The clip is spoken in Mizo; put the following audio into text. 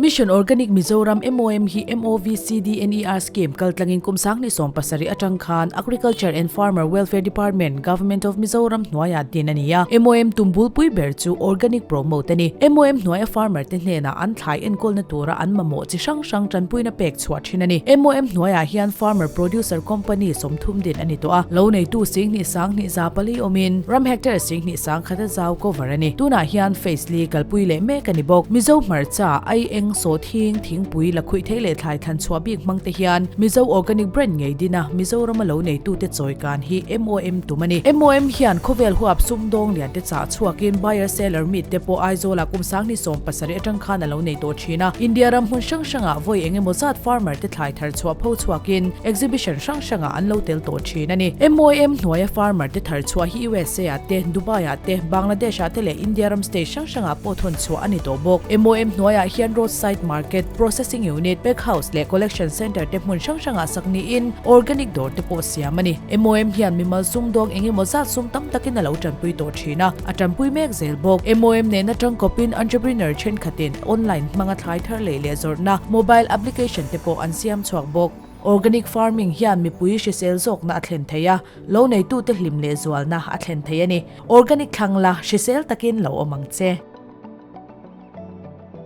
Mission Organic Mizoram, MOM, hi MOVCDNER scheme kaltlangin kum 2017 atang khan Agriculture and Farmer Welfare Department, Government of Mizoram hnuaiah din a ni a. MOM tum bulpui ber chu organic promote a ni. MOM hnuaia farmer te hnenah an thlai enkawlna tura an mamawh chi hrang hrang tanpuina pek chhuah thin a ni. MOM hnuaiah hian Farmer Producer Company 30 din a ni tawh a, lo neitu 20 20 4 awmin ram hectare 20 10,000 a zau cover a ni. Tunah hian phase li kalpui leh mek a ni bawk. Mizo hmarcha, ai eng, sawhthing, thingpui, lakhuih thei leh thlai thlan chhuah bik hmang te hian Mizo Organic Brand ngei din a, Mizorama lo neitute chawi kan hi MOM tum a ni. MOM hian khawvel huap sumdawng lian te chah chhuakin buyer seller meet te pawh Aizawlah kum 2017 atang khan a lo nei tawh thin a. India ram hmun hrang hrangah vawi eng emaw zat farmer te thlai thar chhuah pho chhuakin exhibition hrang hrangah an lo tel tawh thin a ni. MOM hnuaia farmer te thar chhuah hi USA ah te, Dubai ah te, Bangladesh ah te leh India ram state hrang hrangah pawh thawn chhuah a ni tawh bawk. MOM hnuaiah hian roadside market, processing unit, pack house leh collection centre te hmun hrang hrangah sak niin organic dawr te pawh siam a ni. MOM hian mimal sumdawng eng emaw zat sum tam takin a lo tanpui tawh thin a, a tanpui mek zel bawk. MOM nena tangkawpin entrepreneur thenkhatin online hmanga thlai thar lei leh zawrhna mobile application te pawh an siam chhuak bawk. Organic farming hian mipui hrisel zawkna a thlen thei a, lo neitute hlim leh zualna a thlen thei a ni. Organic thlang la hrisel takin lo awm ang che.